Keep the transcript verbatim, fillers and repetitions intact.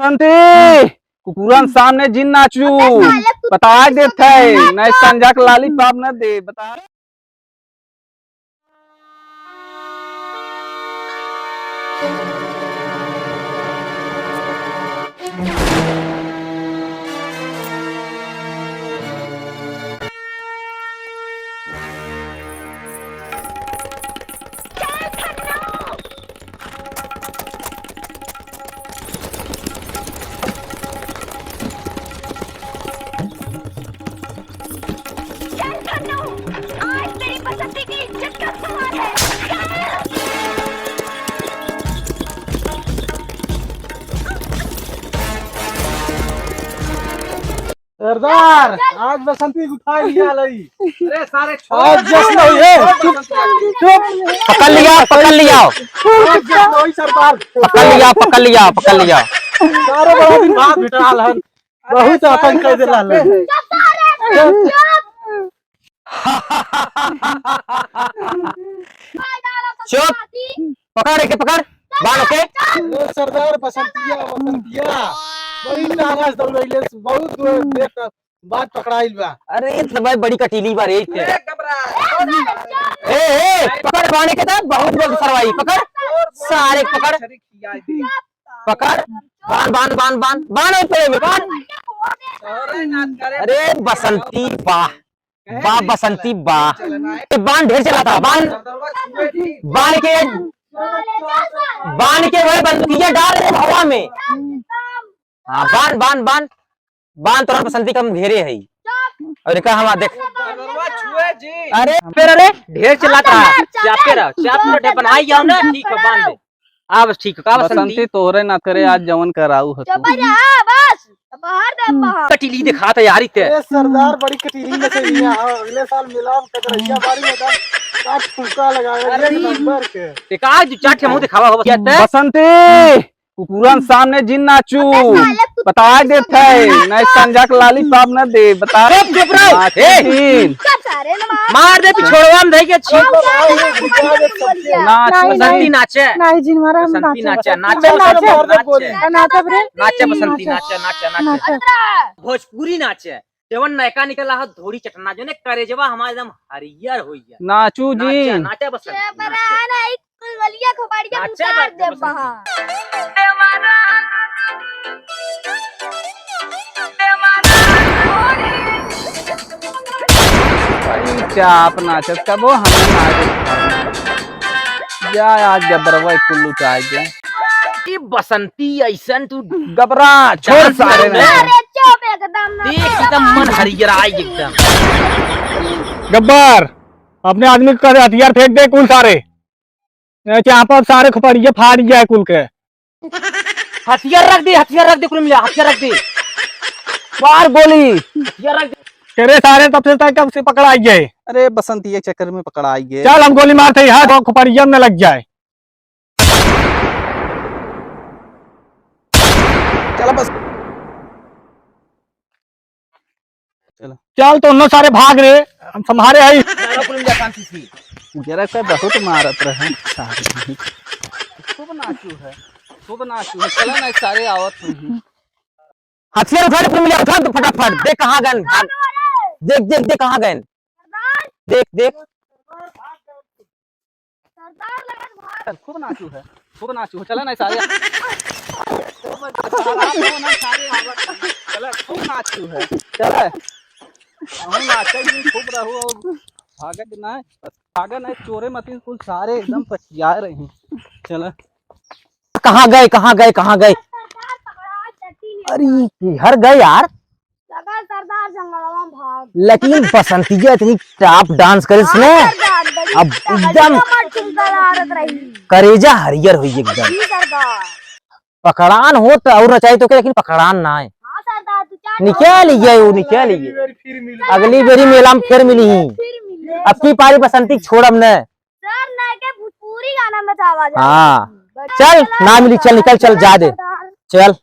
बसंती, कुकुरन सामने जिन नाचू। अबे साले, कुत्ता बता के देत सामने है, नाच नहीं कर। संझा के लॉलीपॉप न दे, बता। चल खन्नू, आज तेरी बसंती की इज्जत का सवाल है। सरदार, आज बसंती उठा लिया लई। अरे सारे छोड़। आज जश्न होई है। चुप, चुप। पकड़ लिया, पकड़ लिया। आज जश्न होई सरदार। पकड़ लिया, पकड़ लिया, पकड़ लिया। सारे बड़ा दिन बाद भेटाल हन। बहुत आतंक कर देला हन। चुप। पकड़ एके, पकड़। बांध ओके। अरे सरदार बसंतिया, बसंतिया। बड़ी नाराज दौड़ैले, बहुत दूर देर तक बाद पकड़ाइल बा। अरे, ये तो भाई बड़ी कटीली बा रे, इत्ते। ए, घबरा। ए, ए, पकड़ बाने के तो बहुत बड़ सरवाई, पकड़। सारे पकड़। पकड़। बांध, बांध, बांध, बांध। बांध ओए पेड़े में, बांध। अरे, बसंती बा। बा, बसंती बा। ए, बांध ढेर चला था, बांध। बांध के, बांध के वही बंदूकिया डाल दे हवा में। हाँ, बांध, बांध, बांध। बांध तोरा बसंती का हम घेरे हई। और का हम देख। अरे, फिर अरे, ढेर चिल्लात रहा। चापे रह, चापे रह, ढेर बनाई जाओ ना, ठीक है, बांध दे। आ, बस ठीक है, का बसंती? बसंती तोहरे ना करे, आज जवन कराऊ ह तू। चुप रह, बस, बाहर दे, बाहर। कटीली दिखात है यार इत्ते। ए सरदार, बड़ी कटीली नचनिया है, अगले साल मिलाप कटरैया बारी में दम, का ठुमका लगावे, अरे, एक नंबर के। एक आध दू चार ठे मुंह दिखावा हो, बस। बसंती! कुकुरन सामने जिन नाचू। अबे साले, कुत्ता बता के देत सामने है, नाच नहीं कर। संझा के लॉलीपॉप न दे, बता। चुप, चुप रहो। नाच ए! जिन। चुप सारे, ना मार। मार दे, पिछोड़वा में धई के छीन। मार दे, पिछोड़वा में धई के छीन। नाच। नहीं, बसंती नहीं। नाचे। नहीं जिन, मारा हम बसंती नाचे। नाचे, नाचे, नाचे, बसंती नाचे। नाचे। नाचे रे। नाचे बसंती, नाचे। नाचे, नाचे, नाचे। नाचे। भोजपुरी नाचे। जवन नयका निकला हो धोड़ी चटना, जो ने करेजवा हमार एकदम हरियर होइया। नाचू नाचे, जिन। नाचे बसंती, ए, बड़ा नाचे। ना, एक गलिया खोपड़िया नाचे उतार बसंती। दे बहा। भाई, चाप नाचत कबो हम नाचत। जा आज गबरवा कुल्लू चाह गया। ई बसंती ऐसन तू गबरा, छोड़ डांस सारे करे में। अरे चुप एकदम ना। देख एकदम मन हरियर आई एकदम। गब्बर, अपने आदमी को कह दे, हथियार फेंक दे कुल सारे। नहीं तो आप सारे खोपड़िया फाड़ गया है कुल के। हथियार रख दे, हथियार रख दे, कुल मिला, हथियार रख दे। मार गोली। हथियार रख दे। तेरे सारे तब से तक कब से पकड़ाई गए। अरे बसंती एक चक्कर में पकड़ाई गए। चल हम गोली मारते ही हाथ और खोपड़िया में लग जाए। चल बस। चलो। चल तो उन्नो सारे भाग रे, हम संभारे हई। सारा कुल मिला शांति से। जरा से बहुत मारत रहे सारे। खूब नाचू है, खूब नाचू है। चला ना सारे आवत हैं। हथियार उठा रे, कुल मिला उठा तो फटाफट। देख कहाँ गन, भाग। देख, देख, देख कहाँ गन। देख, देख। सरदार लगन भाग। चल, खूब नाचू है, खूब नाचू है, चला ना सारे। चला, खूब नाचू है, चला। हम नाचे भी खूब रहू और भागत ना, भागत ना, चोरे मतीन कुल सारे एकदम पछिया रहे हैं। चला। कहाँ गए, कहाँ गए, कहाँ गए? सरदार पकड़ा, चट्टी नहीं अरे, किधर गए यार? लगा सरदार जंगलवा में भाग। लेकिन बसंतिया इतनी टॉप डांस करे इसने। हाँ सरदार, बड़ी अब टॉप एकदम एकदम मस्त सुंदर औरत रही। करेजा हरियर हुई एकदम। जी सरदार। पकड़ान होत और नचाई तो के, लेकिन पकड़ान ना है। हाँ सरदार, तू चार निकाल ही गए, वो निकाल ही गए। अगली बेरी मेला में फिर मिली ही। फिर मिली। अब की पारी बसंती छोड़ब न। सर, ना के भोजपुरी गाना में तो आवाज आ हाँ। रही है। चल, ना मिली, चल, निकल, चल, जा दे। सरदार। चल।